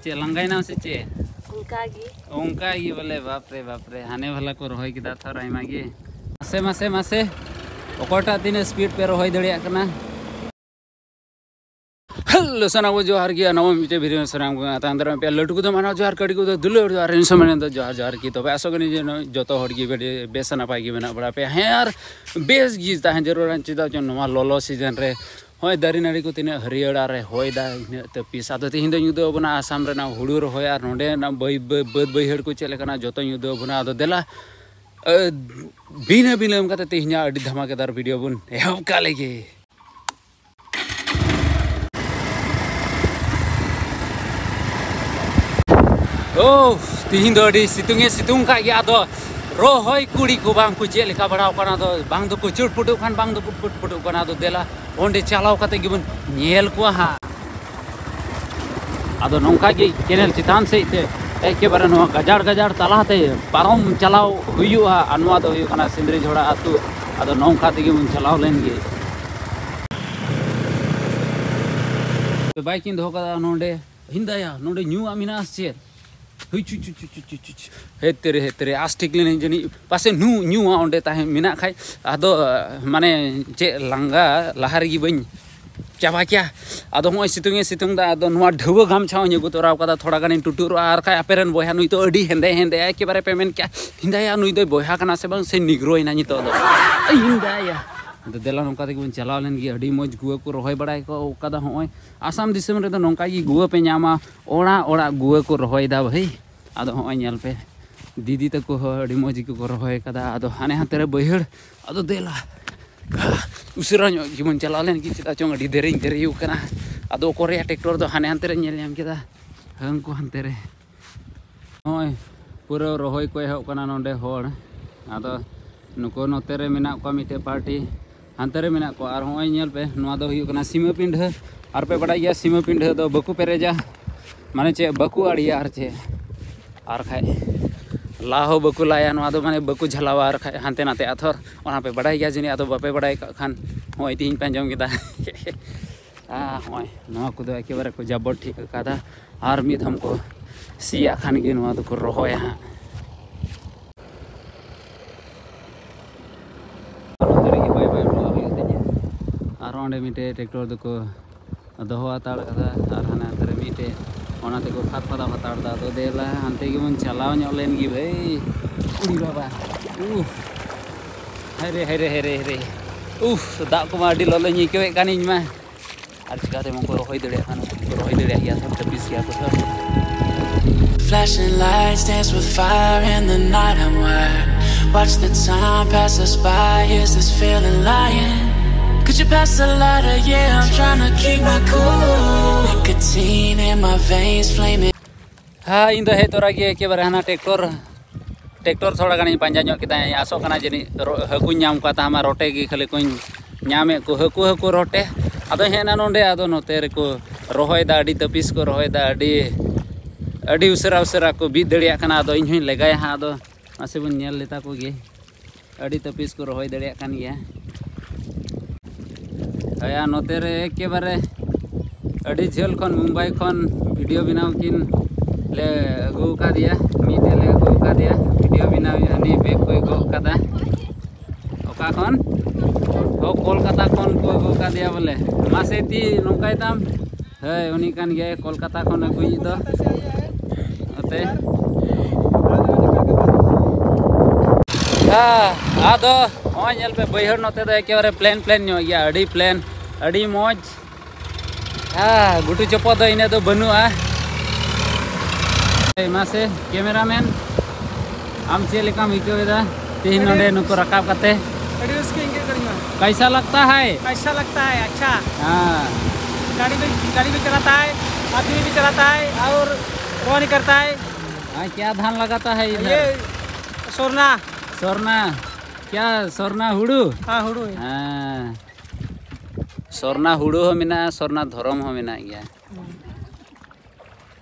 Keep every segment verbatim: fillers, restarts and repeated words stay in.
ᱪᱮᱫ ᱞᱟᱸᱜᱟᱭᱮᱱᱟᱢ ᱥᱮ ᱪᱮᱫ? ᱚᱱᱠᱟ ᱜᱮ᱾ ᱚᱱᱠᱟ ᱜᱮ ᱵᱚᱞᱮ, ᱵᱟᱯ ᱨᱮ ᱵᱟᱯ ᱨᱮ, ᱦᱟᱱᱮ ᱵᱷᱟᱞᱟ ᱠᱚ ᱨᱚᱦᱚᱭ ᱠᱮᱫᱟ ᱛᱷᱚᱨ ᱟᱭᱢᱟ ᱜᱮ᱾ ᱢᱟᱥᱮ ᱢᱟᱥᱮ ᱢᱟᱥᱮ, ᱚᱠᱚᱭᱴᱟᱜ ᱛᱤᱱᱟᱹᱜ ᱥᱯᱤᱰ ᱯᱮ ᱨᱚᱦᱚᱭ ᱫᱟᱲᱮᱭᱟᱜ ᱠᱟᱱᱟ᱾ ᱦᱮᱞᱳ ᱥᱟᱱᱟᱢ ᱠᱚ ᱡᱚᱦᱟᱨ ᱜᱮ, ᱱᱚᱣᱟ ᱢᱤᱫᱴᱮᱡ ᱵᱷᱤᱰᱤᱭᱳ ᱥᱟᱱᱟᱢ ᱠᱚ ᱟᱛᱟᱝ ᱫᱟᱨᱟᱢ ᱯᱮᱭᱟ, ᱞᱟᱹᱴᱩ ᱠᱚᱫᱚ ᱢᱟᱱᱟᱣ ᱡᱚᱦᱟᱨ, ᱠᱟᱹᱴᱤᱡ ᱠᱚᱫᱚ ᱫᱩᱞᱟᱹᱲ ᱡᱚᱦᱟᱨ, ᱤᱧ ᱥᱚᱢᱚᱭ ᱫᱚ ᱡᱚᱦᱟᱨ ᱡᱚᱦᱟᱨ ᱜᱮ᱾ ᱛᱚᱵᱮ ᱟᱥᱚᱜ ᱠᱟᱹᱱᱟᱹᱧ ᱡᱮ ᱱᱚᱜᱼᱚᱭ ᱡᱚᱛᱚ ᱦᱚᱲ ᱜᱮ ᱵᱮᱥ ᱱᱟᱯᱟᱭ ᱜᱮ ᱢᱮᱱᱟᱜ ᱵᱟᱲᱟ ᱯᱮᱭᱟ᱾ ᱦᱮᱸ, ᱟᱨ ᱵᱮᱥ ᱜᱮ ᱛᱟᱦᱮᱸ ᱡᱟᱹᱨᱩᱲᱟ, ᱪᱮᱫᱟᱜ ᱪᱚ ᱱᱚᱣᱟ ᱞᱚᱞᱚ ᱥᱤᱡᱮᱱ ᱨᱮ ᱦᱚᱸᱜᱼᱚᱭ ᱫᱟᱨᱮ ᱱᱟᱹᱲᱤ ᱠᱚ ᱛᱤᱱᱟᱹᱜ ᱦᱟᱹᱨᱭᱟᱹᱲ ᱟᱨ ᱮ ᱦᱚᱭ ᱫᱟ, ᱤᱱᱟᱹᱜ ᱛᱟᱹᱯᱤᱥ᱾ ᱟᱫᱚ ᱛᱤᱦᱤᱧ ᱫᱚ ᱧᱩᱫᱟᱹ ᱟᱵᱚᱱᱟ ᱟᱥᱟᱢ ᱨᱮᱱᱟᱜ ᱦᱩᱲᱩ ᱨᱚᱦᱚᱭ ᱟᱨ ᱱᱚᱸᱰᱮᱱᱟᱜ ᱵᱟᱹᱭ-, ᱵᱟᱹ-, ᱵᱟᱹᱫᱽ ᱵᱟᱹᱭᱦᱟᱹᱲ ᱠᱚ ᱪᱮᱫ ᱞᱮᱠᱟᱱᱟ, ᱡᱚᱛᱚ ᱧᱩᱫᱟᱹ ᱟᱵᱚᱱᱟ᱾ ᱟᱫᱚ ᱫᱮᱞᱟ, ᱟᱹ, ᱵᱤᱱᱟᱹ ᱵᱤᱞᱚᱢ ᱠᱟᱛᱮ ᱛᱮᱦᱮᱧᱟᱜ ᱟᱹᱰᱤ ᱫᱷᱟᱢᱟᱠᱮᱫᱟᱨ ᱵᱷᱤᱰᱤᱭᱳ ᱵᱚᱱ ᱮᱦᱚᱵ ᱠᱟᱜ ᱞᱮᱜᱮ᱾ ᱳ, ᱛᱤᱦᱤᱧ ᱫᱚ ᱟᱹᱰᱤ ᱥᱤᱛᱩᱝ ᱮ ᱥᱤᱛᱩᱝ ᱠᱟᱜ ᱜᱮᱭᱟ᱾ ᱟᱫᱚ ᱨᱚᱦᱚᱭ ᱠᱩᱲᱤ ᱠᱚ ᱵᱟᱝ ᱠᱚ ᱪᱮᱫ ᱞᱮᱠᱟ ᱵᱟᱲᱟᱣ ᱠᱟᱱᱟ, ᱟᱫᱚ ᱵᱟᱝ ᱫᱚᱠᱚ ᱪᱩᱴᱯᱩᱴᱩᱜ ᱠᱟᱱ, ᱵᱟᱝ ᱫᱚᱠᱚ ᱯᱩᱴᱯᱩᱴᱩᱜ ᱠᱟᱱᱟ᱾ ᱟᱫᱚ ᱫᱮᱞᱟ ᱚᱸᱰᱮ ᱪᱟᱞᱟᱣ ᱠᱟᱛᱮ ᱜᱮᱵᱚᱱ ᱧᱮᱞ ᱠᱚᱣᱟ ᱦᱟᱸᱜ᱾ ᱟᱫᱚ ᱱᱚᱝᱠᱟ ᱜᱮ ᱠᱮᱱᱮᱞ ᱪᱮᱛᱟᱱ ᱥᱮᱫ ᱛᱮ ᱮᱠᱮᱵᱟᱨᱮ ᱱᱚᱣᱟ ᱜᱟᱡᱟᱲ ᱜᱟᱡᱟᱲ ᱛᱟᱞᱟᱛᱮ ᱯᱟᱨᱚᱢ ᱪᱟᱞᱟᱣ ᱦᱩᱭᱩᱜᱼᱟ᱾ ᱟᱨ ᱱᱚᱣᱟ ᱫᱚ ᱦᱩᱭᱩᱜ ᱠᱟᱱᱟ ᱥᱤᱸᱫᱽᱨᱤ ᱡᱷᱚᱲᱟ ᱟᱹᱛᱩ᱾ ᱟᱫᱚ ᱱᱚᱝᱠᱟ ᱛᱮᱜᱮ ᱵᱚᱱ ᱪᱟᱞᱟᱣ ᱞᱮᱱ ᱜᱮ᱾ ᱵᱟᱭᱤᱠ ᱤᱧ ᱫᱚᱦᱚ ᱠᱟᱫᱟ ᱱᱚᱰᱮ᱾ ᱦᱤᱱᱫᱟᱭᱟ, ᱱᱚᱰᱮ ᱧᱩᱣᱟᱜ ᱢᱮᱱᱟᱜᱼᱟ ᱥᱮ ᱪᱮᱫ? ᱦᱩᱭ ᱪᱩ ᱪᱩ ᱪᱩ ᱪᱩ ᱪᱩ ᱪᱩ ᱪᱩ᱾ ᱦᱮ ᱛᱮᱨᱮ, ᱦᱮ ᱛᱮᱨᱮ, ᱟᱥ ᱴᱷᱤᱠ ᱞᱮᱱᱟᱹᱧ ᱡᱟᱹᱱᱤᱡ᱾ ᱯᱟᱥᱮ ᱱᱩ-, ᱧᱩᱣᱟᱜ ᱚᱸᱰᱮ ᱛᱟᱦᱮᱸ ᱢᱮᱱᱟᱜ ᱠᱷᱟᱡ᱾ ᱟᱫᱚ, ᱢᱟᱱᱮ, ᱪᱮᱫ ᱞᱟᱸᱜᱟ ᱞᱟᱦᱟ ᱨᱮᱜᱮ ᱵᱟᱹᱧ ᱪᱟᱵᱟ ᱠᱮᱭᱟ᱾ ᱟᱫᱚ ᱦᱚᱸᱜᱼᱚᱭ ᱥᱤᱛᱩᱝ ᱮ ᱥᱤᱛᱩᱝ ᱫᱟ, ᱟᱫᱚ ᱱᱚᱣᱟ ᱰᱷᱟᱹᱣᱟᱹ ᱜᱟᱢᱪᱷᱟ ᱦᱚᱸᱧ ᱟᱹᱜᱩ ᱛᱚᱨᱟᱣ ᱠᱟᱫᱟ, ᱛᱷᱚᱲᱟ ᱜᱟᱱᱤᱧ ᱴᱩᱴᱩᱨᱚᱜᱼᱟ᱾ ᱟᱨ ᱠᱷᱟᱡ ᱟᱯᱮ ᱨᱮᱱ ᱵᱚᱭᱦᱟ ᱱᱩᱭ ᱫᱚ ᱟᱹᱰᱤ ᱦᱮᱸᱫᱮ ᱦᱮᱸᱫᱮᱭᱟ, ᱮᱠᱮᱵᱟᱨᱮ ᱯᱮ ᱢᱮᱱ ᱠᱮᱭᱟ, "ᱦᱮᱸᱫᱟᱭᱟ, ᱱᱩᱭ ᱫᱚᱭ ᱵᱚᱭᱦᱟ ᱠᱟᱱᱟ ᱥᱮ ᱵᱟᱝ, ᱥᱮ ᱱᱤᱜᱽᱨᱳᱭᱮᱱᱟ ᱱᱤᱛᱚᱜ ᱫᱚ?" ᱦᱮᱸᱫᱟᱭᱟ᱾ ᱟᱫᱚ ᱫᱮᱞᱟ ᱱᱚᱝᱠᱟ ᱛᱮᱜᱮ ᱵᱚᱱ ᱪᱟᱞᱟᱣ ᱞᱮᱱ ᱜᱮ᱾ ᱟᱹᱰᱤ ᱢᱚᱡᱽ ᱜᱩᱣᱟᱹ ᱠᱚ ᱨᱚᱦᱚᱭ ᱵᱟᱲᱟᱭ ᱠᱚ ᱠᱟᱫᱟ᱾ ᱦᱚᱸᱜᱼᱚᱭ ᱟᱥᱟᱢ ᱫᱤᱥᱚᱢ ᱨᱮᱫᱚ ᱱᱚᱝᱠᱟ ᱜᱮ ᱜᱩᱣᱟᱹ ᱯᱮ ᱧᱟᱢᱟ, ᱚᱲᱟᱜ ᱚᱲᱟᱜ ᱜᱩᱣᱟᱹ ᱠᱚ ᱨᱚᱦᱚᱭᱮᱫᱟ ᱵᱷᱟᱹᱭ᱾ ᱟᱫᱚ ᱦᱚᱸᱜᱼᱚᱭ ᱧᱮᱞ ᱯᱮ, ᱫᱤᱫᱤ ᱛᱟᱠᱚ ᱦᱚᱸ ᱟᱹᱰᱤ ᱢᱚᱡᱽ ᱜᱮᱠᱚ ᱨᱚᱦᱚᱭ ᱠᱟᱫᱟ᱾ ᱟᱫᱚ ᱦᱟᱱᱮ ᱦᱟᱱᱛᱮ ᱨᱮ ᱵᱟᱹᱭᱦᱟᱹᱲ, ᱟᱫᱚ ᱫᱮᱞᱟ ᱩᱥᱟᱹᱨᱟ ᱧᱚᱜ ᱜᱮᱵᱚᱱ ᱪᱟᱞᱟᱣ ᱞᱮᱱ ᱜᱮ, ᱪᱮᱫᱟᱜ ᱪᱚᱝ ᱟᱹᱰᱤ ᱫᱮᱨᱤᱧ ᱫᱮᱨᱤ ᱟᱠᱟᱱᱟ᱾ ᱟᱫᱚ ᱚᱠᱚᱨᱮᱭᱟ ᱴᱨᱮᱠᱴᱚᱨ ᱫᱚ ᱦᱟᱱᱮ ᱦᱟᱱᱛᱮ ᱨᱮ ᱧᱮᱞ ᱧᱟᱢ ᱠᱮᱫᱟ, ᱦᱟᱹᱱᱠᱩ ᱦᱟᱱᱛᱮ ᱨᱮ᱾ ᱱᱚᱜᱼᱚᱭ ᱯᱩᱨᱟᱹ ᱨᱚᱦᱚᱭ ᱠᱚ ᱮᱦᱚᱵ ᱠᱟᱱᱟ ᱱᱚᱰᱮ ᱦᱚᱲ᱾ ᱟᱫᱚ ᱱᱩᱠᱩ ᱱᱚᱛᱮ ᱨᱮ ᱢᱮᱱᱟᱜ ᱠᱚᱣᱟ ᱢᱤᱫᱴᱮᱡ ᱯᱟᱨᱴᱤ, ᱦᱟᱱᱛᱮ ᱨᱮ ᱢᱮᱱᱟᱜ ᱠᱚᱣᱟ᱾ ᱟᱨ ᱦᱚᱸᱜᱼᱚᱭ ᱧᱮᱞ ᱯᱮ, ᱱᱚᱣᱟ ᱫᱚ ᱦᱩᱭᱩᱜ ᱠᱟᱱᱟ ᱥᱤᱢᱟᱹ ᱯᱤᱸᱰᱷᱟᱹ᱾ ᱟᱨ ᱯᱮ ᱵᱟᱰᱟᱭ ᱜᱮᱭᱟ, ᱥᱤᱢᱟᱹ ᱯᱤᱸᱰᱷᱟᱹ ᱫᱚ ᱵᱟᱠᱚ ᱯᱮᱨᱮᱡᱟ, ᱢᱟᱱᱮ ᱪᱮᱫ, ᱵᱟᱠᱚ ᱟᱲᱮᱭᱟ ᱟᱨ ᱪᱮᱫ᱾ ᱟᱨ ᱠᱷᱟᱡ ᱞᱟ ᱦᱚᱸ ᱵᱟᱠᱚ ᱞᱟᱭᱟ, ᱱᱚᱣᱟ ᱫᱚ ᱢᱟᱱᱮ ᱵᱟᱠᱚ ᱡᱷᱟᱞᱟᱣᱟ ᱟᱨ ᱠᱷᱟᱡ ᱦᱟᱱᱛᱮ ᱱᱟᱛᱮ ᱟᱛᱷᱚᱨ᱾ ᱚᱱᱟ ᱯᱮ ᱵᱟᱰᱟᱭ ᱜᱮᱭᱟ ᱡᱟᱹᱱᱤᱡ, ᱟᱫᱚ ᱵᱟᱯᱮ ᱵᱟᱰᱟᱭ ᱠᱟᱜ ᱠᱷᱟᱱ ᱦᱚᱸᱜᱼᱚᱭ ᱛᱮᱦᱮᱧ ᱯᱮ ᱟᱸᱡᱚᱢ ᱠᱮᱫᱟ᱾ ᱟᱨ ᱦᱚᱸᱜᱼᱚᱭ ᱱᱚᱣᱟ ᱠᱚᱫᱚ ᱮᱠᱮᱵᱟᱨᱮ ᱠᱚ ᱡᱟᱵᱚᱨ ᱴᱷᱤᱠ ᱟᱠᱟᱫᱟ᱾ ᱟᱨ ᱢᱤᱫ ᱫᱷᱟᱣ ᱠᱚ ᱥᱤᱭᱟᱜ ᱠᱷᱟᱱ ᱜᱮ ᱱᱚᱣᱟ ᱫᱚᱠᱚ ᱨᱚᱦᱚᱭᱟ ᱦᱟᱸᱜ᱾ ᱱᱚᱛᱮ ᱨᱮᱜᱮ ᱵᱟᱭ ᱵᱟᱭ ᱦᱚᱴᱚ ᱠᱟᱜ ᱦᱩᱭᱩᱜ ᱛᱤᱧᱟᱹ᱾ ᱟᱨᱦᱚᱸ ᱚᱸᱰᱮ ᱢᱤᱫᱴᱮᱡ ᱴᱨᱟᱠᱴᱚᱨ ᱫᱚᱠᱚ ᱫᱚᱦᱚ ᱦᱟᱛᱟᱲ ᱠᱟᱫᱟ, ᱟᱨ ᱦᱟᱱᱮ ᱦᱟᱱᱛᱮ ᱨᱮ ᱢᱤᱫᱴᱮᱡ ᱚᱱᱟ ᱛᱮᱠᱚ ᱯᱷᱟᱫ ᱯᱷᱟᱫᱟᱣ ᱦᱟᱛᱟᱲ ᱫᱟ᱾ ᱟᱫᱚ ᱫᱮᱞᱟ ᱦᱟᱱᱛᱮ ᱜᱮᱵᱚᱱ ᱪᱟᱞᱟᱣ ᱧᱚᱜ ᱞᱮᱱ ᱜᱮ ᱵᱷᱟᱹᱭ᱾ ᱩᱲᱤ ᱵᱟᱵᱟ, ᱩᱦ, ᱦᱟᱭ ᱨᱮ, ᱦᱟᱭ ᱨᱮ, ᱦᱟᱭ ᱨᱮ, ᱦᱟᱭ ᱨᱮ, ᱩᱦ, ᱫᱟᱜ ᱠᱚᱢᱟ ᱟᱹᱰᱤ ᱞᱚᱞᱚᱧ ᱟᱹᱭᱠᱟᱹᱣᱮᱫ ᱠᱟᱱ ᱤᱧ ᱢᱟ᱾ ᱟᱨ ᱪᱤᱠᱟᱹᱛᱮ ᱵᱟᱝᱠᱚ ᱨᱚᱦᱚᱭ ᱫᱟᱲᱮᱭᱟᱜ ᱠᱟᱱᱟ? ᱠᱚ ᱨᱚᱦᱚᱭ ᱫᱟᱲᱮᱭᱟᱜ ᱜᱮᱭᱟ, ᱛᱚ ᱛᱟᱹᱯᱤᱥ ᱜᱮᱭᱟ ᱠᱚ ᱛᱚ᱾ Flashing lights dance with fire in the night. I'm wired. Watch the time pass us by. Is this feeling lying? Could you pass the lighter? Yeah, I'm trying to keep my cool. Nicotine in my veins, flaming. ᱦᱮᱸ, ᱤᱧ ᱫᱚ ᱦᱮᱡ ᱛᱚᱨᱟ ᱜᱮ ᱮᱠᱮᱵᱟᱨᱮ ᱦᱟᱱᱟ tractor, tractor ᱛᱷᱚᱲᱟ ᱜᱟᱱᱤᱧ ᱯᱟᱸᱡᱟ ᱧᱚᱜ ᱠᱮᱫᱟ᱾ ᱟᱥᱚᱜ ᱠᱟᱱᱟ ᱡᱟᱹᱱᱤᱡ ᱨᱚ-, ᱦᱟᱹᱠᱩᱧ ᱧᱟᱢ ᱠᱚᱣᱟ, ᱛᱟᱦᱮᱸ ᱢᱟ ᱨᱚᱴᱮ ᱜᱮ ᱠᱷᱟᱹᱞᱤ ᱠᱚᱧ ᱧᱟᱢᱮᱫ ᱠᱚ, ᱦᱟᱹᱠᱩ, ᱦᱟᱹᱠᱩ, ᱨᱚᱴᱮ᱾ ᱟᱫᱚ ᱦᱮᱡ ᱮᱱᱟ ᱱᱚᱸᱰᱮ, ᱟᱫᱚ ᱱᱚᱛᱮ ᱨᱮᱠᱚ ᱨᱚᱦᱚᱭᱮᱫᱟ, ᱟᱹᱰᱤ ᱛᱟᱹᱯᱤᱥ ᱠᱚ ᱨᱚᱦᱚᱭᱮᱫᱟ, ᱟᱹᱰᱤ, ᱟᱹᱰᱤ ᱩᱥᱟᱹᱨᱟ, ᱩᱥᱟᱹᱨᱟ ᱠᱚ ᱵᱤᱫ ᱫᱟᱲᱮᱭᱟᱜ ᱠᱟᱱᱟ᱾ ᱟᱫᱚ ᱤᱧ ᱦᱚᱧ ᱞᱮᱜᱟᱭᱟ ᱦᱟᱸᱜ, ᱟᱫᱚ ᱢᱟᱥᱮ ᱵᱚᱱ ᱧᱮᱞ ᱞᱮᱛᱟ ᱠᱚᱜᱮ᱾ ᱟᱹᱰᱤ ᱛᱟᱹᱯᱤᱥ ᱠᱚ ᱨᱚᱦᱚᱭ ᱫᱟᱲᱮᱭᱟᱜ ᱠᱟᱱ ᱜᱮᱭᱟ᱾ ᱦᱳᱭ, ᱟᱨ ᱱᱚᱛᱮ ᱨᱮ ᱮᱠᱮᱵᱟᱨᱮ ᱟᱹᱰᱤ ᱡᱷᱟᱹᱞ ᱠᱷᱚᱱ, ᱢᱩᱢᱵᱟᱭ ᱠᱷᱚᱱ ᱵᱷᱤᱰᱤᱭᱳ ᱵᱮᱱᱟᱣ ᱠᱤᱱ ᱞᱮ ᱟᱹᱜᱩ ᱟᱠᱟᱫᱮᱭᱟ, ᱢᱤᱫᱴᱮᱡ ᱞᱮ ᱟᱹᱜᱩ ᱟᱠᱟᱫᱮᱭᱟ ᱵᱷᱤᱰᱤᱭᱳ ᱵᱮᱱᱟᱣ, ᱦᱟᱹᱱᱤ ᱵᱮᱜᱽ ᱠᱚᱭ ᱜᱚᱜ ᱠᱟᱫᱟ᱾ ᱚᱠᱟ ᱠᱷᱚᱱ? ᱚ, ᱠᱳᱞᱠᱟᱛᱟ ᱠᱷᱚᱱ ᱠᱚ ᱟᱹᱜᱩ ᱟᱠᱟᱫᱮᱭᱟ ᱵᱚᱞᱮ᱾ ᱢᱟᱥᱮ ᱛᱤ ᱱᱚᱝᱠᱟᱭ ᱛᱟᱢ᱾ ᱦᱳᱭ, ᱩᱱᱤ ᱠᱟᱱ ᱜᱮᱭᱟᱭ ᱠᱳᱞᱠᱟᱛᱟ ᱠᱷᱚᱱ ᱟᱹᱜᱩᱭᱤᱡ ᱫᱚ᱾ ᱱᱚᱛᱮ᱾ ᱦᱮᱸ, ᱟᱫᱚ ᱱᱚᱜᱼᱚᱭ ᱧᱮᱞ ᱯᱮ, ᱵᱟᱹᱭᱦᱟᱹᱲ ᱱᱚᱛᱮ ᱫᱚ ᱮᱠᱮᱵᱟᱨᱮ ᱯᱞᱮᱱ ᱯᱞᱮᱱ ᱧᱚᱜ ᱜᱮᱭᱟ, ᱟᱹᱰᱤ ᱯᱞᱮᱱ, ᱟᱹᱰᱤ ᱢᱚᱡᱽ᱾ ᱦᱮᱸ, ᱜᱷᱩᱴᱩ ᱪᱚᱯᱚ ᱫᱚ ᱤᱱᱟᱹᱜ ᱫᱚ ᱵᱟᱹᱱᱩᱜᱼᱟ᱾ ᱮᱭ ᱢᱟᱥᱮ, ᱠᱮᱢᱮᱨᱟᱢᱮᱱ, ᱟᱢ ᱪᱮᱫ ᱞᱮᱠᱟᱢ ᱟᱹᱭᱠᱟᱹᱣ ᱮᱫᱟ ᱛᱮᱦᱮᱧ ᱟᱹᱰᱤ ᱱᱚᱰᱮ ᱱᱩᱠᱩ ᱨᱟᱠᱟᱵ ᱠᱟᱛᱮ? ᱟᱹᱰᱤ ᱨᱟᱹᱥᱠᱟᱹᱧ ᱟᱹᱭᱠᱟᱹᱣ ᱠᱟᱫᱟ ᱤᱧ ᱢᱟ᱾ ᱠᱟᱭᱥᱟ ᱞᱟᱜᱽᱛᱟ ᱦᱟᱭ? ᱠᱟᱭᱥᱟ ᱞᱟᱜᱽᱛᱟ ᱦᱟᱭ, ᱟᱪᱪᱷᱟ᱾ ᱦᱮᱸ᱾ ᱜᱟᱹᱰᱤ ᱵᱤ, ᱜᱟᱹᱰᱤ ᱵᱤ ᱪᱟᱞᱟᱛᱟ ᱦᱟᱭ, ᱟᱫᱢᱤ ᱵᱤ ᱪᱟᱞᱟᱛᱟ ᱦᱟᱭ, ᱟᱨ ᱨᱚᱣᱟᱱᱤ ᱠᱟᱨᱛᱟ ᱦᱟᱭ᱾ ᱦᱮᱸ, ᱠᱭᱟ ᱫᱷᱟᱱ ᱞᱟᱜᱟᱛᱟ ᱦᱟᱭ ᱤᱫᱷᱟᱨ? ᱤᱭᱟᱹ, ᱥᱚᱨᱱᱟ᱾ ᱥᱚᱨᱱᱟ? ᱠᱭᱟ ᱥᱚᱨᱱᱟ ᱦᱩᱲᱩ? ᱦᱮᱸ, ᱦᱩᱲᱩ᱾ ᱦᱮᱸ, ᱥᱚᱨᱱᱟ ᱦᱩᱲᱩ ᱦᱚᱸ ᱢᱮᱱᱟᱜᱼᱟ, ᱥᱚᱨᱱᱟ ᱫᱷᱚᱨᱚᱢ ᱦᱚᱸ ᱢᱮᱱᱟᱜ ᱜᱮᱭᱟ᱾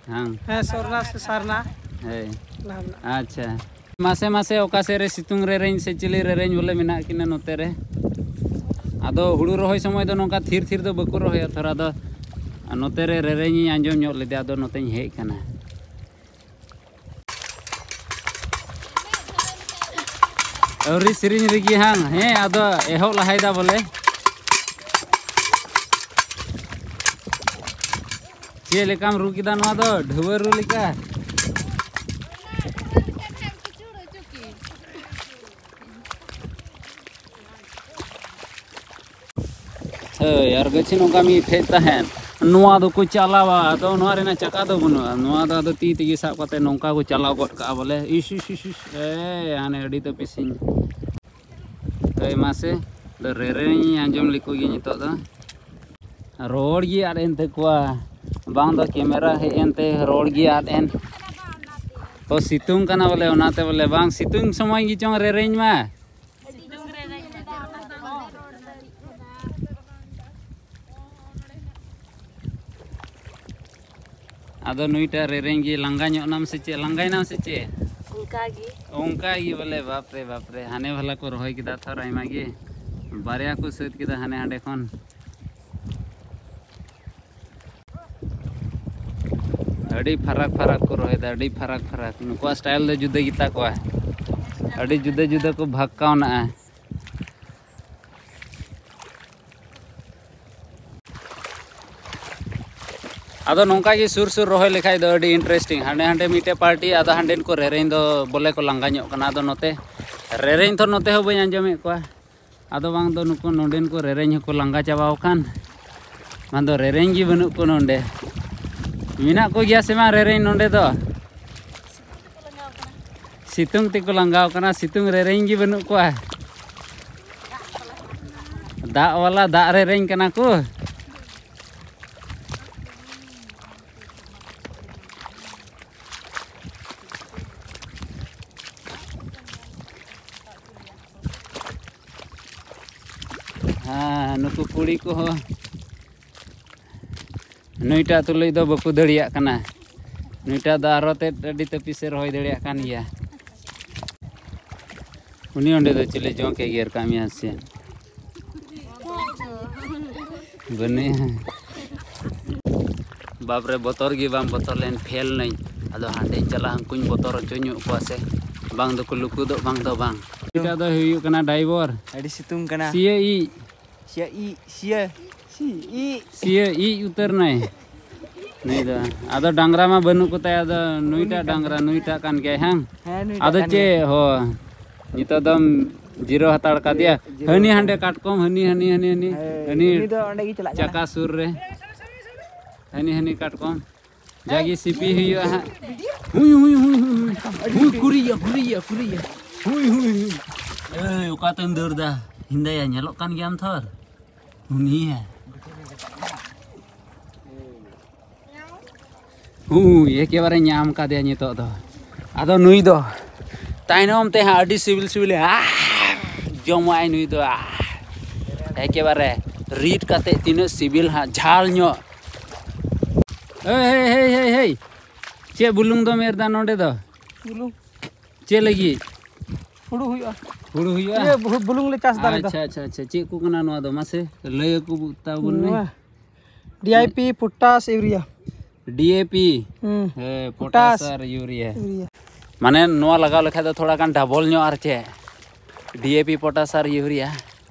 ᱦᱮᱸ᱾ ᱦᱮᱸ, ᱥᱚᱨᱱᱟ ᱥᱮ ᱥᱟᱨᱱᱟ᱾ ᱦᱳᱭ᱾ ᱚᱱᱟ ᱦᱚᱸ ᱢᱮᱱᱟᱜᱼᱟ᱾ ᱟᱪᱪᱷᱟ᱾ ᱢᱟᱥᱮ ᱢᱟᱥᱮ ᱚᱠᱟ ᱥᱮᱫ ᱨᱮ ᱥᱤᱛᱩᱝ ᱨᱮᱨᱮᱧ ᱥᱮ ᱪᱤᱞᱤ ᱨᱮᱨᱮᱧ ᱵᱚᱞᱮ ᱢᱮᱱᱟᱜ ᱠᱤᱱᱟ ᱱᱚᱛᱮ ᱨᱮ᱾ ᱟᱫᱚ ᱦᱩᱲᱩ ᱨᱚᱦᱚᱭ ᱥᱚᱢᱚᱭ ᱫᱚ ᱱᱚᱝᱠᱟ ᱛᱷᱤᱨ ᱛᱷᱤᱨ ᱫᱚ ᱵᱟᱠᱚ ᱨᱚᱦᱚᱭᱟ, ᱛᱷᱚᱲᱟ ᱫᱚ ᱟᱨ ᱱᱚᱛᱮ ᱨᱮ ᱨᱮᱨᱮᱧ ᱤᱧ ᱟᱸᱡᱚᱢ ᱧᱚᱜ ᱞᱮᱫᱟ, ᱟᱫᱚ ᱱᱚᱛᱮᱧ ᱦᱮᱡ ᱠᱟᱱᱟ᱾ ᱟᱹᱣᱨᱤ ᱥᱮᱨᱮᱧ ᱨᱮᱜᱮ ᱦᱟᱝ? ᱦᱮᱸ, ᱟᱫᱚ ᱮᱦᱚᱵ ᱞᱟᱦᱟᱭᱮᱫᱟ ᱵᱚᱞᱮ᱾ ᱪᱮᱫ ᱞᱮᱠᱟᱢ ᱨᱩ ᱠᱮᱫᱟ ᱱᱚᱣᱟ ᱫᱚ? ᱰᱷᱟᱹᱣᱟᱹ ᱨᱩ ᱞᱮᱠᱟ᱾ ᱦᱳᱭ, ᱟᱨ ᱜᱟᱹᱪᱷᱤ ᱱᱚᱝᱠᱟ ᱢᱤᱫ ᱴᱷᱮᱡ ᱛᱟᱦᱮᱱ, ᱱᱚᱣᱟ ᱫᱚᱠᱚ ᱪᱟᱞᱟᱣᱟ᱾ ᱟᱫᱚ ᱱᱚᱣᱟ ᱨᱮᱱᱟᱜ ᱪᱟᱠᱟ ᱫᱚ ᱵᱟᱹᱱᱩᱜᱼᱟ, ᱱᱚᱣᱟ ᱫᱚ ᱟᱫᱚ ᱛᱤ ᱛᱮᱜᱮ ᱥᱟᱵ ᱠᱟᱛᱮ ᱱᱚᱝᱠᱟ ᱠᱚ ᱪᱟᱞᱟᱣ ᱜᱚᱫ ᱠᱟᱜᱼᱟ ᱵᱚᱞᱮ᱾ ᱤᱥ, ᱤᱥ, ᱤᱥ, ᱤᱥ, ᱮ, ᱦᱟᱱᱮ ᱟᱹᱰᱤ ᱛᱟᱹᱯᱤᱥᱤᱧ᱾ ᱦᱳᱭ, ᱢᱟᱥᱮ, ᱟᱫᱚ ᱨᱮᱨᱮᱧ ᱟᱸᱡᱚᱢ ᱞᱮᱠᱚ ᱜᱮ ᱱᱤᱛᱚᱜ ᱫᱚ᱾ ᱨᱚᱲ ᱜᱮ ᱟᱫ ᱮᱱ ᱛᱟᱠᱚᱣᱟ, ᱵᱟᱝ ᱫᱚ ᱠᱮᱢᱮᱨᱟ ᱦᱮᱡ ᱮᱱᱛᱮ ᱨᱚᱲ ᱜᱮ ᱟᱫ ᱮᱱ᱾ ᱛᱚ, ᱥᱤᱛᱩᱝ ᱠᱟᱱᱟ ᱵᱚᱞᱮ, ᱚᱱᱟᱛᱮ ᱵᱚᱞᱮ ᱵᱟᱝ, ᱥᱤᱛᱩᱝ ᱥᱚᱢᱚᱭ ᱜᱮ ᱪᱚᱝ ᱨᱮᱨᱮᱧ ᱢᱟ᱾ ᱟᱫᱚ ᱱᱩᱭᱴᱟᱜ ᱨᱮᱨᱮᱧ ᱜᱮ, ᱞᱟᱸᱜᱟ ᱧᱚᱜ ᱱᱟᱢ ᱥᱮ ᱪᱮᱫ? ᱞᱟᱸᱜᱟᱭᱱᱟᱢ ᱥᱮ ᱪᱮᱫ? ᱚᱱᱠᱟ ᱜᱮ᱾ ᱚᱱᱠᱟ ᱜᱮ ᱵᱚᱞᱮ, ᱵᱟᱯ ᱨᱮ, ᱵᱟᱯ ᱨᱮ, ᱦᱟᱱᱮ ᱵᱷᱟᱞᱟ ᱠᱚ ᱨᱚᱦᱚᱭ ᱠᱮᱫᱟ ᱛᱷᱚᱨ ᱟᱭᱢᱟ ᱜᱮ, ᱵᱟᱨᱭᱟ ᱠᱚ ᱥᱟᱹᱛ ᱠᱮᱫᱟ ᱦᱟᱱᱮ ᱦᱟᱸᱰᱮ ᱠᱷᱚᱱ᱾ ᱟᱹᱰᱤ ᱯᱷᱟᱨᱟᱠ ᱯᱷᱟᱨᱟᱠ ᱠᱚ ᱨᱚᱦᱚᱭᱮᱫᱟ, ᱟᱹᱰᱤ ᱯᱷᱟᱨᱟᱠ ᱯᱷᱟᱨᱟᱠ᱾ ᱱᱩᱠᱩᱣᱟᱜ ᱥᱴᱟᱭᱤᱞ ᱫᱚ ᱡᱩᱫᱟᱹ ᱜᱮᱛᱟ ᱠᱚᱣᱟ, ᱟᱹᱰᱤ ᱡᱩᱫᱟᱹ ᱡᱩᱫᱟᱹ ᱠᱚ ᱵᱷᱟᱜᱽ ᱠᱟᱣᱱᱟᱜᱼᱟ᱾ ᱟᱫᱚ ᱱᱚᱝᱠᱟ ᱜᱮ ᱥᱩᱨ ᱥᱩᱨ ᱨᱚᱦᱚᱭ ᱞᱮᱠᱷᱟᱡ ᱫᱚ ᱟᱹᱰᱤ interesting᱾ ᱦᱟᱸᱰᱮ ᱦᱟᱸᱰᱮ ᱢᱤᱫᱴᱮᱡ ᱯᱟᱨᱴᱤ, ᱟᱫᱚ ᱦᱟᱸᱰᱮᱱ ᱠᱚ ᱨᱮᱨᱮᱧ ᱫᱚ ᱵᱚᱞᱮ ᱠᱚ ᱞᱟᱸᱜᱟ ᱧᱚᱜ ᱠᱟᱱᱟ᱾ ᱟᱫᱚ ᱱᱚᱛᱮ ᱨᱮᱨᱮᱧ ᱛᱚ ᱱᱚᱛᱮ ᱦᱚᱸ ᱵᱟᱹᱧ ᱟᱸᱡᱚᱢᱮᱫ ᱠᱚᱣᱟ᱾ ᱟᱫᱚ ᱵᱟᱝ ᱫᱚ ᱱᱩᱠᱩ ᱱᱚᱰᱮᱱ ᱠᱚ ᱨᱮᱨᱮᱧ ᱦᱚᱸᱠᱚ ᱞᱟᱸᱜᱟ ᱪᱟᱵᱟᱣ ᱟᱠᱟᱱ᱾ ᱵᱟᱝ ᱫᱚ ᱨᱮᱨᱮᱧ ᱜᱮ ᱵᱟᱹᱱᱩᱜ ᱠᱚ ᱱᱚᱰᱮ᱾ ᱢᱮᱱᱟᱜ ᱠᱚ ᱜᱮᱭᱟ ᱥᱮ ᱵᱟᱝ ᱨᱮᱨᱮᱧ ᱱᱚᱰᱮ ᱫᱚ? ᱥᱤᱛᱩᱝ ᱛᱮᱠᱚ ᱞᱟᱸᱜᱟᱣ ᱠᱟᱱᱟ, ᱥᱤᱛᱩᱝ ᱨᱮᱨᱮᱧ ᱜᱮ ᱵᱟᱹᱱᱩᱜ ᱠᱚᱣᱟ᱾ ᱫᱟᱜ ᱵᱟᱞᱟ ᱫᱟᱜ ᱨᱮᱨᱮᱧ ᱠᱟᱱᱟ ᱠᱚ᱾ ᱦᱮᱸ, ᱱᱩᱠᱩ ᱠᱩᱲᱤ ᱠᱚᱦᱚᱸ ᱱᱩᱭᱴᱟᱜ ᱛᱩᱞᱩᱡ ᱫᱚ ᱵᱟᱠᱚ ᱫᱟᱲᱮᱭᱟᱜ ᱠᱟᱱᱟ᱾ ᱱᱩᱭᱴᱟᱜ ᱫᱚ ᱟᱨᱚ ᱛᱮᱫ ᱟᱹᱰᱤ ᱛᱟᱹᱯᱤᱥ ᱮ ᱨᱚᱦᱚᱭ ᱫᱟᱲᱮᱭᱟᱜ ᱠᱟᱱ ᱜᱮᱭᱟ᱾ ᱩᱱᱤ ᱚᱸᱰᱮ ᱫᱚ ᱪᱤᱞᱤ ᱡᱚᱸᱠ ᱮ ᱜᱮᱨ ᱠᱟᱜ ᱢᱮᱭᱟ ᱥᱮ? ᱵᱟᱹᱱᱩᱭᱟ᱾ ᱵᱟᱯᱨᱮ, ᱵᱚᱛᱚᱨ ᱜᱮ ᱵᱟᱝ ᱵᱚᱛᱚᱨ ᱞᱮᱱ, ᱯᱷᱮᱞ ᱱᱟᱹᱧ᱾ ᱟᱫᱚ ᱦᱟᱸᱰᱮᱧ ᱪᱟᱞᱟᱜᱼᱟ, ᱦᱟᱹᱱᱠᱩᱧ ᱵᱚᱛᱚᱨ ᱦᱚᱪᱚ ᱧᱚᱜ ᱠᱚᱣᱟ ᱥᱮ ᱵᱟᱝ ᱫᱚᱠᱚ ᱞᱩᱠᱩᱫᱚᱜ ᱵᱟᱝ ᱫᱚ ᱵᱟᱝ᱾ ᱮᱴᱟᱜ ᱫᱚ ᱦᱩᱭᱩᱜ ᱠᱟᱱᱟ ᱰᱟᱭᱵᱚᱨ᱾ ᱟᱹᱰᱤ ᱥᱤᱛᱩᱝ ᱠᱟᱱᱟ᱾ ᱥᱤᱭᱟᱹ ᱤᱡ᱾ ᱥᱤᱭᱟᱹ ᱤᱡ, ᱥᱤᱭᱟᱹ, ᱥᱤ ᱤᱡ᱾ ᱥᱤᱭᱟᱹ ᱤᱡ ᱩᱛᱟᱹᱨ ᱱᱟᱭ ᱱᱩᱭ ᱫᱚ᱾ ᱟᱫᱚ ᱰᱟᱝᱨᱟ ᱢᱟ ᱵᱟᱹᱱᱩᱜ ᱠᱚᱛᱟᱭᱟ, ᱟᱫᱚ ᱱᱩᱭᱴᱟᱜ ᱰᱟᱝᱨᱟ, ᱱᱩᱭᱴᱟᱜ ᱠᱟᱱ ᱜᱮᱭᱟᱭ ᱦᱟᱝ? ᱦᱮᱸ, ᱱᱩᱭᱴᱟᱜ ᱟᱫᱚ ᱠᱟᱱ ᱪᱮᱫ ᱜᱮᱭᱟᱭ᱾ ᱦᱚ, ᱱᱤᱛᱚᱜ ᱫᱚᱢ ᱡᱤᱨᱟᱹᱣ ᱦᱟᱛᱟᱲ ᱠᱟᱫᱮᱭᱟ᱾ ᱡᱤᱨᱟᱹᱣ ᱦᱟᱹᱱᱤ ᱦᱟᱛᱟᱲ᱾ ᱦᱟᱸᱰᱮ ᱠᱟᱴᱠᱚᱢ, ᱦᱟᱹᱱᱤ, ᱦᱟᱹᱱᱤ, ᱦᱟᱹᱱᱤ, ᱦᱟᱹᱱᱤ, ᱦᱮᱸ, ᱦᱟᱹᱱᱤ ᱩᱱᱤ ᱫᱚ ᱚᱸᱰᱮ ᱜᱮ ᱪᱟᱞᱟᱜ ᱠᱟᱱᱟ᱾ ᱪᱟᱠᱟ ᱥᱩᱨ ᱨᱮ᱾ ᱦᱟᱹᱱᱤ, ᱦᱟᱹᱱᱤ ᱠᱟᱴᱠᱚᱢ᱾ ᱡᱟᱜᱮ ᱥᱤᱯᱤ ᱦᱩᱭᱩᱜᱼᱟ ᱦᱟᱸᱜ᱾ ᱦᱩᱭ, ᱦᱩᱭ, ᱦᱩᱭ, ᱦᱩᱭ, ᱦᱩᱭ᱾ ᱦᱩᱭ, ᱠᱩᱨᱤᱭᱟ, ᱠᱩᱨᱤᱭᱟ, ᱠᱩᱨᱤᱭᱟ᱾ ᱦᱩᱭ, ᱦᱩᱭ, ᱦᱩᱭ᱾ ᱮᱭ, ᱚᱠᱟᱛᱮᱢ ᱫᱟᱹᱲ ᱫᱟ? ᱦᱤᱸᱫᱟᱹᱭᱟ, ᱧᱮᱞᱚᱜ ᱠᱟᱱ ᱜᱮᱭᱟᱢ ᱛᱷᱚᱨ᱾ ᱩᱱᱤᱭᱟ᱾ ᱦᱩᱭ, ᱮᱠᱮᱵᱟᱨᱮ ᱧᱟᱢ ᱠᱟᱫᱮᱭᱟ ᱱᱤᱛᱚᱜ ᱫᱚ᱾ ᱟᱫᱚ ᱱᱩᱭ ᱫᱚ ᱛᱟᱭᱱᱚᱢ ᱛᱮ ᱦᱟᱸᱜ ᱟᱹᱰᱤ ᱥᱤᱵᱤᱞ ᱥᱤᱵᱤᱞᱮ, ᱟᱦ, ᱡᱚᱢᱟᱭ ᱱᱩᱭ ᱫᱚ, ᱟᱦ᱾ ᱮᱠᱮᱵᱟᱨᱮ ᱨᱤᱫ ᱠᱟᱛᱮ ᱛᱤᱱᱟᱹᱜ ᱥᱤᱵᱤᱞ ᱦᱟᱸᱜ, ᱡᱷᱟᱞ ᱧᱚᱜ᱾ ᱦᱮᱭ, ᱦᱮᱭ, ᱦᱮᱭ, ᱦᱮᱭ, ᱦᱮᱭ᱾ ᱪᱮᱫ ᱵᱩᱞᱩᱝ ᱫᱚᱢ ᱮᱨ ᱫᱟ ᱱᱚᱰᱮ ᱫᱚ? ᱵᱩᱞᱩᱝ᱾ ᱪᱮᱫ ᱞᱟᱹᱜᱤᱫ? ᱦᱩᱲᱩ ᱦᱩᱭᱩᱜᱼᱟ᱾ ᱦᱩᱲᱩ ᱦᱩᱭᱩᱜᱼᱟ? ᱤᱭᱟᱹ, ᱵᱩ-, ᱵᱩᱞᱩᱝ ᱞᱮ ᱪᱟᱥ ᱫᱟ ᱟᱞᱮ ᱫᱚ᱾ ᱟᱪᱪᱷᱟ, ᱟᱪᱪᱷᱟ, ᱟᱪᱪᱷᱟ᱾ ᱪᱮᱫ ᱠᱚ ᱠᱟᱱᱟ ᱱᱚᱣᱟ ᱫᱚ? ᱢᱟᱥᱮ ᱞᱟᱹᱭ ᱟᱠᱚ ᱛᱟᱵᱚᱱ ᱢᱮ᱾ ᱱᱚᱣᱟ D A P, potash, urea. D A P, ᱦᱩᱸ᱾ ᱦᱮᱸ, ᱯᱚᱴᱟᱥ᱾ ᱯᱚᱴᱟᱥ ᱟᱨ ᱤᱭᱩᱨᱤᱭᱟ᱾ ᱤᱭᱩᱨᱤᱭᱟ᱾ ᱢᱟᱱᱮ ᱱᱚᱣᱟ ᱞᱟᱜᱟᱣ ᱞᱮᱠᱷᱟᱡ ᱫᱚ ᱛᱷᱚᱲᱟ ᱜᱟᱱ ᱰᱟᱵᱚᱞ ᱧᱚᱜ ᱟᱨ ᱪᱮᱫ, ᱰᱤ ᱮ ᱯᱤ, ᱯᱚᱴᱟᱥ ᱟᱨ ᱤᱭᱩᱨᱤᱭᱟ᱾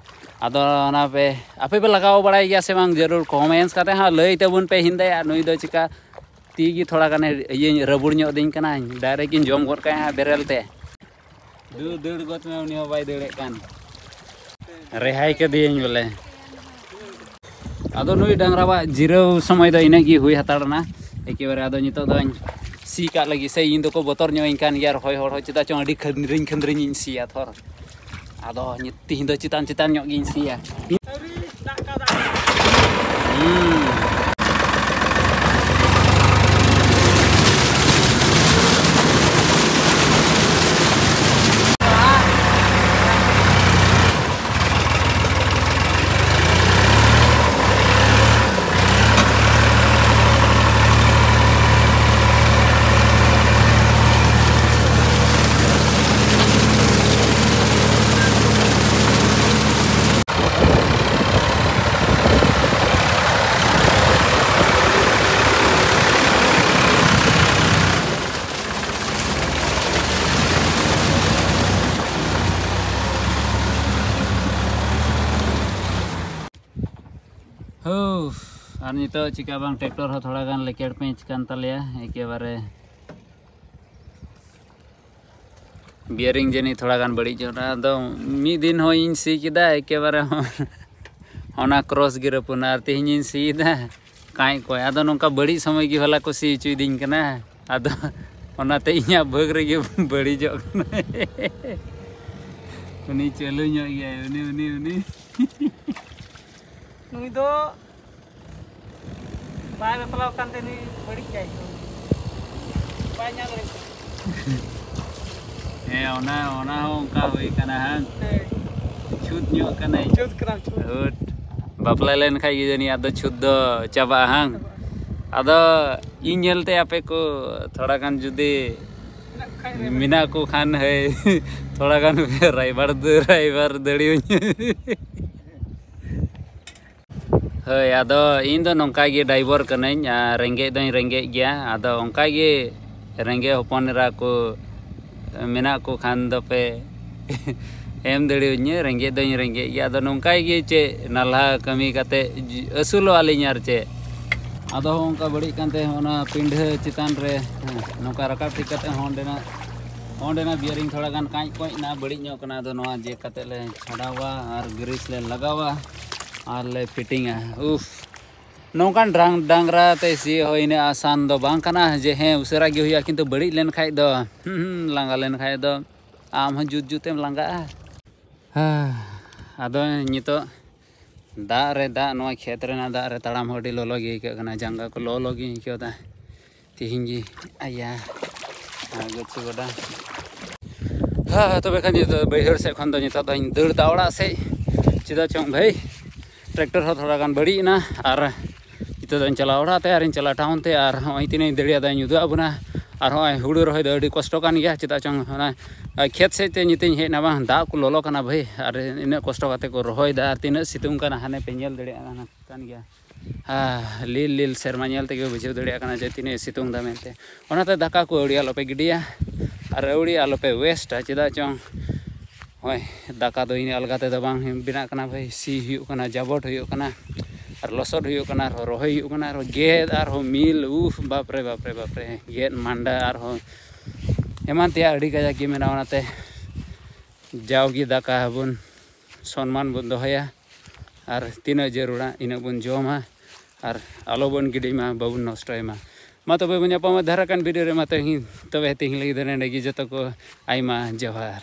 ᱟᱫᱚ ᱚᱱᱟ ᱯᱮ, ᱟᱯᱮ ᱯᱮ ᱞᱟᱜᱟᱣ ᱵᱟᱲᱟᱭ ᱜᱮᱭᱟ ᱥᱮ ᱵᱟᱝ? ᱡᱟᱹᱨᱩᱲ ᱠᱚᱢᱮᱱᱴᱥ ᱠᱟᱛᱮ ᱦᱟᱸᱜ ᱞᱟᱹᱭ ᱛᱟᱵᱚᱱ ᱯᱮ, ᱦᱤᱱᱫᱟᱹᱭᱟ ᱱᱩᱭ ᱫᱚ ᱪᱤᱠᱟ ᱛᱤ ᱜᱮ ᱛᱷᱚᱲᱟ ᱜᱟᱱᱮ ᱤᱭᱟᱹ ᱨᱟᱹᱵᱩᱲ ᱧᱚᱜ ᱫᱤᱧ ᱠᱟᱱᱟ, ᱰᱟᱭᱨᱮᱠᱴ ᱤᱧ ᱡᱚᱢ ᱜᱚᱫ ᱠᱟᱭᱟ ᱦᱟᱸᱜ ᱵᱮᱨᱮᱞ ᱛᱮ᱾ ᱫᱩ ᱫᱟᱹᱲ ᱜᱚᱫ ᱢᱮ, ᱩᱱᱤ ᱦᱚᱸ ᱵᱟᱭ ᱫᱟᱹᱲᱮᱫ ᱠᱟᱱ᱾ ᱨᱮᱦᱟᱭ ᱠᱟᱹᱫᱤᱭᱟᱹᱧ ᱵᱚᱞᱮ᱾ ᱟᱫᱚ ᱱᱩᱭ ᱰᱟᱝᱨᱟᱣᱟᱜ ᱡᱤᱨᱟᱹᱣ ᱥᱚᱢᱚᱭ ᱫᱚ ᱤᱱᱟᱹᱜ ᱜᱮ ᱦᱩᱭ ᱦᱟᱛᱟᱲ ᱮᱱᱟ᱾ ᱮᱠᱮᱵᱟᱨᱮ ᱟᱫᱚ ᱱᱤᱛᱚᱜ ᱫᱚᱧ ᱥᱤ ᱠᱟᱜ ᱞᱟᱹᱜᱤᱫ ᱥᱮ, ᱤᱧ ᱫᱚᱠᱚ ᱵᱚᱛᱚᱨ ᱧᱚᱜ ᱟᱹᱧ ᱠᱟᱱ ᱜᱮᱭᱟ ᱨᱚᱦᱚᱭ ᱦᱚᱲ ᱦᱚᱸ, ᱪᱮᱫᱟᱜ ᱪᱚᱝ ᱟᱹᱰᱤ ᱠᱷᱟᱹᱱᱫᱽᱨᱤᱧ ᱠᱷᱟᱹᱱᱫᱽᱨᱤᱧ ᱤᱧ ᱥᱤᱭᱟ ᱛᱷᱚᱨ᱾ ᱟᱫᱚ ᱱᱤᱛ-, ᱛᱤᱦᱤᱧ ᱫᱚ ᱪᱮᱛᱟᱱ ᱪᱮᱛᱟᱱ ᱧᱚᱜ ᱜᱤᱧ ᱥᱤᱭᱟ᱾ ᱦᱩᱸ᱾ ᱦᱳ, ᱟᱨ ᱱᱤᱛᱚᱜ ᱪᱤᱠᱟ ᱵᱟᱝ, ᱴᱨᱟᱠᱴᱚᱨ ᱦᱚᱸ ᱛᱷᱚᱲᱟ ᱜᱟᱱ ᱞᱮᱠᱮᱲ ᱯᱮᱸᱪ ᱠᱟᱱ ᱛᱟᱞᱮᱭᱟ ᱮᱠᱮᱵᱟᱨᱮ᱾ ᱵᱤᱭᱟᱨᱤᱝ ᱡᱟᱹᱱᱤᱡ ᱛᱷᱚᱲᱟ ᱜᱟᱱ ᱵᱟᱹᱲᱤᱡ ᱧᱚᱜ ᱮᱱᱟ᱾ ᱟᱫᱚ ᱢᱤᱫ ᱫᱤᱱ ᱦᱚᱸ ᱤᱧ ᱥᱤ ᱠᱮᱫᱟ ᱮᱠᱮᱵᱟᱨᱮ ᱚᱱᱟ ᱠᱨᱚᱥ ᱜᱮ ᱨᱟᱹᱯᱩᱫ ᱮᱱᱟ᱾ ᱟᱨ ᱛᱮᱦᱮᱧ ᱤᱧ ᱥᱤᱭᱮᱫᱟ ᱠᱟᱸᱭ ᱠᱚᱸᱭ᱾ ᱟᱫᱚ ᱱᱚᱝᱠᱟ ᱵᱟᱹᱲᱤᱡ ᱥᱚᱢᱚᱭ ᱜᱮ ᱦᱚᱞᱟ ᱠᱚ ᱥᱤ ᱦᱚᱪᱚᱭᱤᱫᱤᱧ ᱠᱟᱱᱟ᱾ ᱟᱫᱚ ᱚᱱᱟᱛᱮ ᱤᱧᱟᱹᱜ ᱵᱷᱟᱹᱜᱽ ᱨᱮᱜᱮ ᱵᱟᱹᱲᱤᱡᱚᱜ ᱠᱟᱱᱟ᱾ ᱩᱱᱤ ᱪᱟᱹᱞᱩ ᱧᱚᱜ ᱜᱮᱭᱟᱭ, ᱩᱱᱤ, ᱩᱱᱤ, ᱩᱱᱤ᱾ ᱱᱩᱭ ᱫᱚ ᱵᱟᱭ ᱵᱟᱯᱞᱟ ᱟᱠᱟᱱ ᱛᱮ ᱱᱩᱭ ᱵᱟᱹᱲᱤᱡ ᱜᱮᱭᱟᱭ᱾ ᱵᱟᱭ ᱧᱟᱢ ᱫᱟᱲᱮᱭᱟᱜ ᱠᱟᱱᱟ᱾ ᱦᱮᱸ, ᱚᱱᱟ, ᱚᱱᱟ ᱦᱚᱸ ᱚᱱᱠᱟ ᱦᱩᱭ ᱠᱟᱱᱟ, ᱦᱟᱝ? ᱦᱮᱸ᱾ ᱪᱷᱩᱛ ᱧᱚᱜ ᱠᱟᱱᱟᱭ᱾ ᱪᱷᱩᱛ ᱠᱟᱱᱟ, ᱪᱷᱩᱛ᱾ ᱦᱩᱴ᱾ ᱵᱟᱯᱞᱟ ᱞᱮᱱ ᱠᱷᱟᱡ ᱜᱮ ᱡᱟᱹᱱᱤᱡ ᱟᱫᱚ ᱪᱷᱩᱛ ᱫᱚ ᱪᱟᱵᱟᱜᱼᱟ, ᱦᱟᱝ? ᱟᱫᱚ ᱤᱧ ᱧᱮᱞᱛᱮ ᱟᱯᱮ ᱠᱚ ᱛᱷᱚᱲᱟ ᱜᱟᱱ ᱡᱩᱫᱤ ᱢᱮᱱᱟᱜ ᱠᱚ ᱠᱷᱟᱱ ᱨᱮ ᱢᱮᱱᱟᱜ ᱠᱚ ᱠᱷᱟᱱ, ᱦᱳᱭ, ᱛᱷᱚᱲᱟ ᱜᱟᱱ ᱯᱮ ᱨᱟᱭᱵᱟᱨ ᱫᱚ ᱨᱟᱭᱵᱟᱨ ᱫᱟᱲᱮᱭᱟᱹᱧ᱾ ᱦᱳᱭ, ᱟᱫᱚ ᱤᱧ ᱫᱚ ᱱᱚᱝᱠᱟ ᱜᱮ ᱰᱟᱭᱵᱚᱨ ᱠᱟᱹᱱᱟᱹᱧ, ᱟᱨ ᱨᱮᱸᱜᱮᱡ ᱫᱚᱧ ᱨᱮᱸᱜᱮᱡ ᱜᱮᱭᱟ᱾ ᱟᱫᱚ ᱚᱱᱠᱟ ᱜᱮ ᱨᱮᱸᱜᱮᱡ ᱦᱚᱯᱚᱱ ᱮᱨᱟ ᱠᱚ ᱢᱮᱱᱟᱜ ᱠᱚ ᱠᱷᱟᱱ ᱫᱚᱯᱮ ᱮᱢ ᱫᱟᱲᱮᱭᱟᱹᱧᱟᱹ, ᱨᱮᱸᱜᱮᱡ ᱫᱚᱧ ᱨᱮᱸᱜᱮᱡ ᱜᱮᱭᱟ᱾ ᱟᱫᱚ ᱱᱚᱝᱠᱟ ᱜᱮ ᱪᱮᱫ ᱱᱟᱞᱦᱟ ᱠᱟᱹᱢᱤ ᱠᱟᱛᱮ ᱡᱤ-, ᱟᱹᱥᱩᱞᱚᱜ ᱟᱹᱞᱤᱧ ᱟᱨ ᱪᱮᱫ᱾ ᱟᱫᱚ ᱦᱚᱸ ᱚᱱᱠᱟ ᱵᱟᱹᱲᱤᱡ ᱠᱟᱱᱛᱮ ᱚᱱᱟ ᱯᱤᱸᱰᱷᱟᱹ ᱪᱮᱛᱟᱱ ᱨᱮ, ᱦᱮᱸ, ᱱᱚᱝᱠᱟ ᱨᱟᱠᱟᱵ ᱴᱷᱤᱠ ᱠᱟᱛᱮ ᱦᱚᱸ ᱚᱸᱰᱮᱱᱟᱜ, ᱚᱸᱰᱮᱱᱟᱜ ᱵᱤᱭᱟᱨᱤᱝ ᱛᱷᱚᱲᱟ ᱜᱟᱱ ᱠᱟᱸᱪ ᱠᱚᱸᱪ ᱮᱱᱟ, ᱵᱟᱹᱲᱤᱡ ᱧᱚᱜ ᱠᱟᱱᱟ᱾ ᱟᱫᱚ ᱱᱚᱣᱟ ᱡᱮᱠ ᱠᱟᱛᱮ ᱞᱮ ᱪᱷᱟᱰᱟᱣᱟ ᱟᱨ ᱜᱨᱤᱥ ᱞᱮ ᱞᱟᱜᱟᱣᱟ ᱟᱨ ᱞᱮ ᱯᱷᱤᱴᱤᱝᱟ᱾ ᱩᱯᱷ, ᱱᱚᱝᱠᱟᱱ ᱰᱟᱝ-, ᱰᱟᱝᱨᱟ ᱛᱮ ᱥᱤᱭᱳᱜ ᱦᱚᱸ ᱤᱱᱟᱹᱜ ᱟᱥᱟᱱ ᱫᱚ ᱵᱟᱝ ᱠᱟᱱᱟ ᱡᱮ ᱦᱮᱸ ᱩᱥᱟᱹᱨᱟ ᱜᱮ ᱦᱩᱭᱩᱜᱼᱟ, ᱠᱤᱱᱛᱩ ᱵᱟᱹᱲᱤᱡ ᱞᱮᱱ ᱠᱷᱟᱡ ᱫᱚ, ᱦᱩᱸ, ᱦᱩᱸ, ᱞᱟᱸᱜᱟ ᱞᱮᱱ ᱠᱷᱟᱡ ᱫᱚ ᱟᱢ ᱦᱚᱸ ᱡᱩᱛ ᱡᱩᱛ ᱮᱢ ᱞᱟᱸᱜᱟᱜᱼᱟ᱾ ᱦᱮᱸ, ᱟᱫᱚ ᱱᱤᱛᱚᱜ ᱫᱟᱜ ᱨᱮ ᱫᱟᱜ, ᱱᱚᱣᱟ ᱠᱷᱮᱛ ᱨᱮᱱᱟᱜ ᱫᱟᱜ ᱨᱮ ᱛᱟᱲᱟᱢ ᱦᱚᱸ ᱟᱹᱰᱤ ᱞᱚᱞᱚ ᱜᱮ ᱟᱹᱭᱠᱟᱹᱜ ᱠᱟᱱᱟ, ᱡᱟᱸᱜᱟ ᱠᱚ ᱞᱚᱞᱚ ᱜᱮᱧ ᱟᱹᱭᱠᱟᱹᱣ ᱮᱫᱟ ᱛᱮᱦᱮᱧ ᱜᱮ᱾ ᱟᱭᱟ, ᱟᱨ ᱜᱟᱹᱪᱷᱤ ᱜᱚᱰᱟ᱾ ᱦᱮᱸ, ᱛᱚᱵᱮ ᱠᱷᱟᱱ ᱱᱤᱛᱚᱜ ᱵᱟᱹᱭᱦᱟᱹᱲ ᱥᱮᱫ ᱠᱷᱚᱱ ᱫᱚ ᱱᱤᱛᱚᱜ ᱫᱚᱧ ᱫᱟᱹᱲ ᱮᱫᱟ ᱚᱲᱟᱜ ᱥᱮᱫ᱾ ᱪᱮᱫᱟᱜ ᱪᱚᱝ ᱵᱷᱟᱹᱭ, ᱴᱨᱟᱠᱴᱚᱨ ᱦᱚᱸ ᱛᱷᱚᱲᱟ ᱜᱟᱱ ᱵᱟᱹᱲᱤᱡ ᱮᱱᱟ, ᱟᱨ ᱱᱤᱛᱚᱜ ᱫᱚᱧ ᱪᱟᱞᱟᱜᱼᱟ ᱚᱲᱟᱜ ᱛᱮ, ᱟᱨᱤᱧ ᱪᱟᱞᱟᱜᱼᱟ ᱴᱟᱣᱩᱱ ᱛᱮ᱾ ᱟᱨ ᱦᱚᱸᱜᱼᱚᱭ ᱛᱤᱱᱟᱹᱜ ᱤᱧ ᱫᱟᱲᱮᱭᱟᱫᱟᱧ ᱩᱫᱩᱜ ᱟᱵᱚᱱᱟ᱾ ᱟᱨ ᱦᱚᱸᱜᱼᱚᱭ ᱦᱩᱲᱩ ᱨᱚᱦᱚᱭ ᱫᱚ ᱟᱹᱰᱤ ᱠᱚᱥᱴᱚ ᱠᱟᱱ ᱜᱮᱭᱟ, ᱪᱮᱫᱟᱜ ᱪᱚᱝ ᱚᱱᱟ ᱠᱷᱮᱛ ᱥᱮᱫ ᱛᱮ ᱱᱤᱛᱚᱜ ᱤᱧ ᱦᱮᱡ ᱮᱱᱟ, ᱵᱟᱝ ᱫᱟᱜ ᱠᱚ ᱞᱚᱞᱚ ᱠᱟᱱᱟ ᱵᱷᱟᱹᱭ, ᱟᱨ ᱤᱱᱟᱹᱜ ᱠᱚᱥᱴᱚ ᱠᱟᱛᱮ ᱠᱚ ᱨᱚᱦᱚᱭ ᱮᱫᱟ, ᱟᱨ ᱛᱤᱱᱟᱹᱜ ᱥᱤᱛᱩᱝ ᱠᱟᱱᱟ ᱦᱟᱱᱮ ᱯᱮ ᱧᱮᱞ ᱫᱟᱲᱮᱭᱟᱜ ᱠᱟᱱ ᱜᱮᱭᱟ᱾ ᱦᱮᱸ, ᱞᱤᱞ ᱞᱤᱞ ᱥᱮᱨᱢᱟ ᱧᱮᱞ ᱛᱮᱜᱮ ᱵᱩᱡᱷᱟᱹᱣ ᱫᱟᱲᱮᱭᱟᱜ ᱠᱟᱱᱟ ᱡᱮ ᱛᱤᱱᱟᱹᱜ ᱮ ᱥᱤᱛᱩᱝ ᱮᱫᱟ ᱢᱮᱱᱛᱮ᱾ ᱚᱱᱟᱛᱮ ᱫᱟᱠᱟ ᱠᱚ ᱟᱹᱣᱲᱤ ᱟᱞᱚᱯᱮ ᱜᱤᱰᱤᱭᱟ ᱟᱨ ᱟᱹᱣᱲᱤ ᱟᱞᱚᱯᱮ ᱣᱮᱥᱴᱟ, ᱪᱮᱫᱟᱜ ᱪᱚᱝ ᱦᱳᱭ, ᱫᱟᱠᱟ ᱫᱚ ᱤᱱᱟᱹ ᱟᱞᱜᱟ ᱛᱮᱫᱚ ᱵᱟᱝ ᱵᱮᱱᱟᱜ ᱠᱟᱱᱟ ᱵᱷᱟᱹᱭ, ᱥᱤ ᱦᱩᱭᱩᱜ ᱠᱟᱱᱟ, ᱡᱟᱵᱚᱴ ᱦᱩᱭᱩᱜ ᱠᱟᱱᱟ᱾ ᱟᱨ ᱞᱚᱥᱚᱫ ᱦᱩᱭᱩᱜ ᱠᱟᱱᱟ, ᱟᱨᱦᱚᱸ ᱨᱚᱦᱚᱭ ᱦᱩᱭᱩᱜ ᱠᱟᱱᱟ, ᱟᱨᱦᱚᱸ ᱜᱮᱫ, ᱟᱨᱦᱚᱸ ᱢᱤᱞ, ᱩᱯᱷ, ᱵᱟᱯᱨᱮ, ᱵᱟᱯᱨᱮ, ᱵᱟᱯᱨᱮ, ᱜᱮᱫ ᱢᱟᱸᱰᱟ, ᱟᱨᱦᱚᱸ ᱮᱢᱟᱱ ᱛᱮᱭᱟᱜ ᱟᱹᱰᱤ ᱠᱟᱡᱟᱠ ᱜᱮ ᱢᱮᱱᱟᱜᱼᱟ᱾ ᱚᱱᱟᱛᱮ ᱡᱟᱣᱜᱮ ᱫᱟᱠᱟ ᱦᱚᱸᱵᱚᱱ ᱥᱚᱱᱢᱟᱱ ᱵᱚᱱ ᱫᱚᱦᱚᱭᱟ, ᱟᱨ ᱛᱤᱱᱟᱹᱜ ᱡᱟᱹᱨᱩᱲᱟ ᱤᱱᱟᱹᱜ ᱵᱚᱱ ᱡᱚᱢᱟ, ᱟᱨ ᱟᱞᱚ ᱵᱚᱱ ᱜᱤᱰᱤ ᱢᱟ, ᱵᱟᱵᱚᱱ ᱱᱚᱥᱴᱚᱭ ᱢᱟ᱾ ᱢᱟ ᱛᱚᱵᱮ ᱵᱚᱱ ᱧᱟᱯᱟᱢᱟ ᱫᱷᱟᱨᱟ ᱠᱟᱱ ᱵᱷᱤᱰᱤᱭᱳ ᱨᱮ᱾ ᱢᱟ ᱛᱮᱦᱮᱧ, ᱛᱚᱵᱮ ᱛᱮᱦᱮᱧ ᱞᱟᱹᱜᱤᱫ ᱫᱚ ᱱᱚᱸᱰᱮ ᱜᱮ᱾ ᱡᱚᱛᱚ ᱠᱚ ᱟᱭᱢᱟ ᱡᱚᱦᱟᱨ᱾